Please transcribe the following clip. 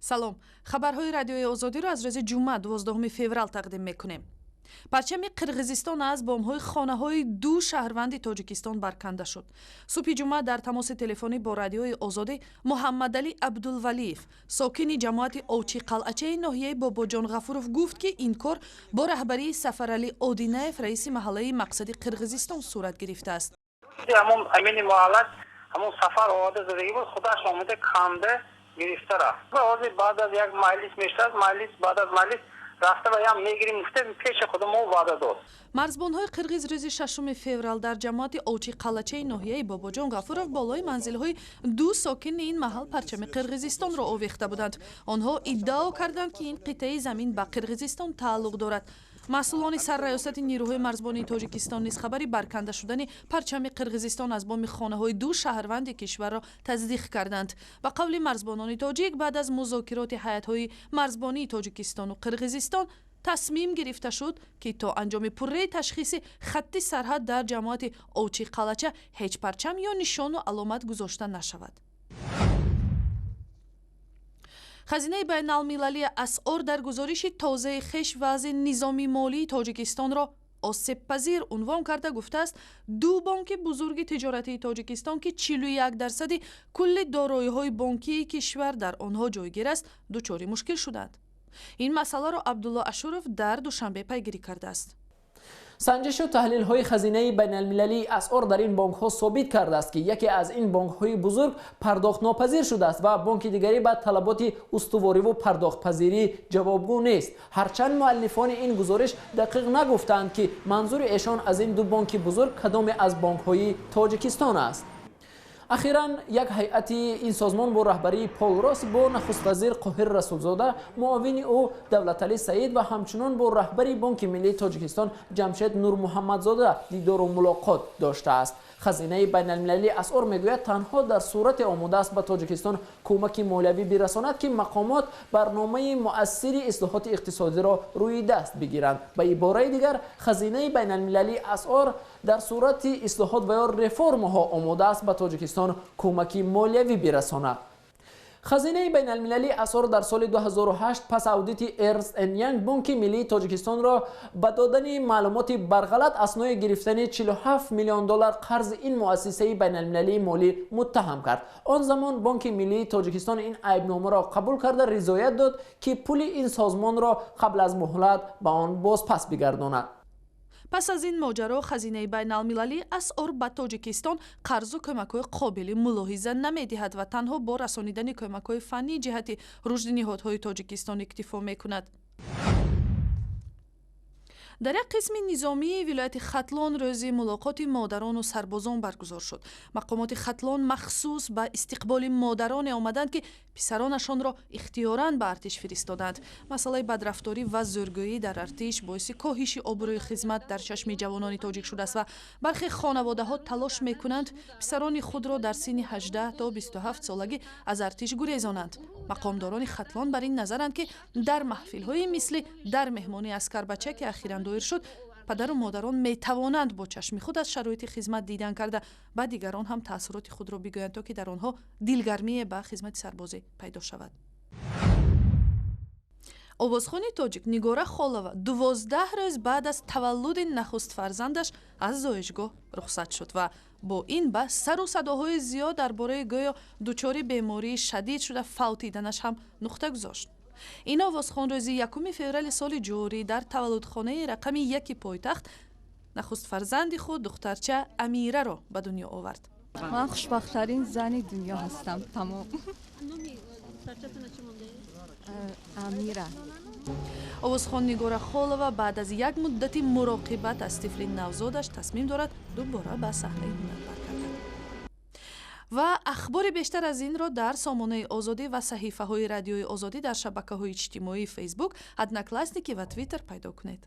Салом, хабарҳои Радиои Озодиро аз рӯзи ҷумъа, 12 феврал тақдим мекунем. Парчами Қирғизистон аз бомҳои хонаҳои ду шаҳрванди Тоҷикистон барканда шуд. Субҳи ҷумъа дар тамоси телефонӣ бо Радиои Озодӣ Муҳаммадалӣ Абдулвалиев, сокини ҷамоати Овчиқалъачаи ноҳияи Бобоҷон Ғафуров, гуфт, ки ин кор бо раҳбарии Сафаралӣ Одинаев, раиси маҳаллаи мақсади Қирғизистон, сурат гирифтааст. Ҳамон амини маҳалла, ҳамон Сафар овода задагӣ буд, худаш омада, канда гирифта рафт. Ҳозир баъд аз як маҷлис мешавад, маҷлис, баъд аз маҷлис рафта ва ям мегирим гуфта, пеши худ мо ваъда дод. Марзбонҳои қирғиз рӯзи 6 феврал дар ҷамоати Овчиқалъачаи ноҳияи Бобоҷон Ғафуров болои манзилҳои ду сокини ин маҳал парчами Қирғизистонро овехта буданд. Онҳо иддао карданд, ки ин қитъаи замин ба Қирғизистон тааллуқ дорад. Масъулони Сарраёсати нирӯҳои марзбонии Тоҷикистон низ хабари барканда шудани парчами Қирғизистон аз боми хонаҳои ду шаҳрванди кишварро тасдиқ карданд. Ба қавли марзбонони тоҷик, баъд аз музокироти ҳайатҳои марзбонии Тоҷикистону Қирғизистон тасмим гирифта шуд, ки то анҷоми пурраи ташхиси хатти сарҳад дар ҷамоати Овчиқалъача ҳеҷ парчам ё нишону аломат гузошта нашавад. Хазинаи байналмилалии асъор дар гузориши тозаи хеш вазъи низоми молии Тоҷикистонро осебпазир унвон карда, гуфтааст, ду бонки бузурги тиҷоратии Тоҷикистон, ки 41 дарсади кулли дороиҳои бонкии кишвар дар онҳо ҷойгир аст, дучори мушкил шуданд. Ин масъаларо Абдулло Ашуров дар Душанбе пайгирӣ кардааст. Санҷишу таҳлилҳои Хазинаи байналмилалии асъор дар ин бонкҳо собит кардааст, ки яке аз ин бонкҳои бузург пардохтнопазир шудааст ва бонки дигарӣ ба талаботи устувориву пардохтпазирӣ ҷавобгӯ нест. Ҳарчанд муаллифони ин гузориш дақиқ нагуфтаанд, ки манзури эшон аз ин ду бонки бузург кадоме аз бонкҳои Тоҷикистон аст. Ахиран як ҳайати ин созмон бо раҳбарии Пол Рос бо нахуствазир Қоҳир Расулзода, муовини ӯ Давлаталӣ Саид ва ҳамчунон бо раҳбари Бонки миллии Тоҷикистон Ҷамшед Нурмуҳаммадзода дидору мулоқот доштааст. Хазинаи байналмилалии асъор мегӯяд, танҳо дар сурате омода аст ба Тоҷикистон кӯмаки молиявӣ бирасонад, ки мақомот барномаи муассири ислоҳоти иқтисодиро рӯи даст бигиранд. Ба ибораи дигар, Хазинаи байналмилалии асъор дар сурати ислоҳот ва ё реформаҳо омода аст ба Тоҷикистон кӯмаки молиявӣ бирасонад. Хазинаи байналмилалии асъор дар соли 2008 пас аудити Эрнст Янг Бонки миллии Тоҷикистонро ба додани маълумоти барғалат аснои гирифтани 47 миллион доллар қарзи ин муассисаи байналмилалии молӣ муттаҳам кард. Он замон Бонки миллии Тоҷикистон ин айбномаро қабул карда, ризоят дод, ки пули ин созмонро қабл аз муҳлат ба он бозпас бигардонад. Пас аз ин моҷаро Хазинаи байналмилалии асъор ба Тоҷикистон қарзу кӯмакҳои қобили мулоҳиза намедиҳад ва танҳо бо расонидани кӯмакҳои фаннӣ ҷиҳати рушди ниҳодҳои Тоҷикистон иктифо мекунад. Дар як қисми низомии вилояти Хатлон рӯзи мулоқоти модарону сарбозон баргузор шуд. Мақомоти Хатлон махсус ба истиқболи модароне омаданд, ки писаронашонро ихтиёран ба артиш фиристоданд. Масъалаи бадрафторӣ ва зӯргӯӣ дар артиш боиси коҳиши обрӯи хизмат дар чашми ҷавонони тоҷик шудааст ва бархе хонаводаҳо талош мекунанд, писарони худро дар синни 18 то 27 солагӣ аз артиш гурезонанд. Мақомдорони Хатлон бар ин назаранд, ки дар маҳфилҳои мисли дар меҳмонии аскарбача, ки ахиран доир шуд, падару модарон метавонанд бо чашми худ аз шароити хизмат дидан карда, ба дигарон ҳам таассуроти худро бигӯянд, то ки дар онҳо дилгармие ба хизмати сарбозӣ пайдо шавад. Овозхони тоҷик Нигора Холова 12 рӯз баъд аз таваллуди нахуст фарзандаш аз зоишгоҳ рухсат шуд ва бо ин ба сару садоҳои зиёд дар бораи гӯё дучори бемории шадид шуда фавтиданаш ҳам нуқта гузошт. Ин овозхон рӯзи 1 феврали соли ҷорӣ дар таваллудхонаи рақами 1 пойтахт нахуст фарзанди худ, духтарча Амираро, ба дунё овард. Ман хушбахттарин зани дунё ҳастам, тамом. Амира. Овозхон Нигора Холова баъд аз як муддати муроқибат аз тифли навзодаш тасмим дорад дубора ба саҳнаи ҳунар баргардад. Ва ахбори бештар аз инро дар сомонаи Озодӣ ва саҳифаҳои Радиои Озодӣ дар шабакаҳои иҷтимоии Фейсбук, Одноклассники ва Твиттер пайдо кунед.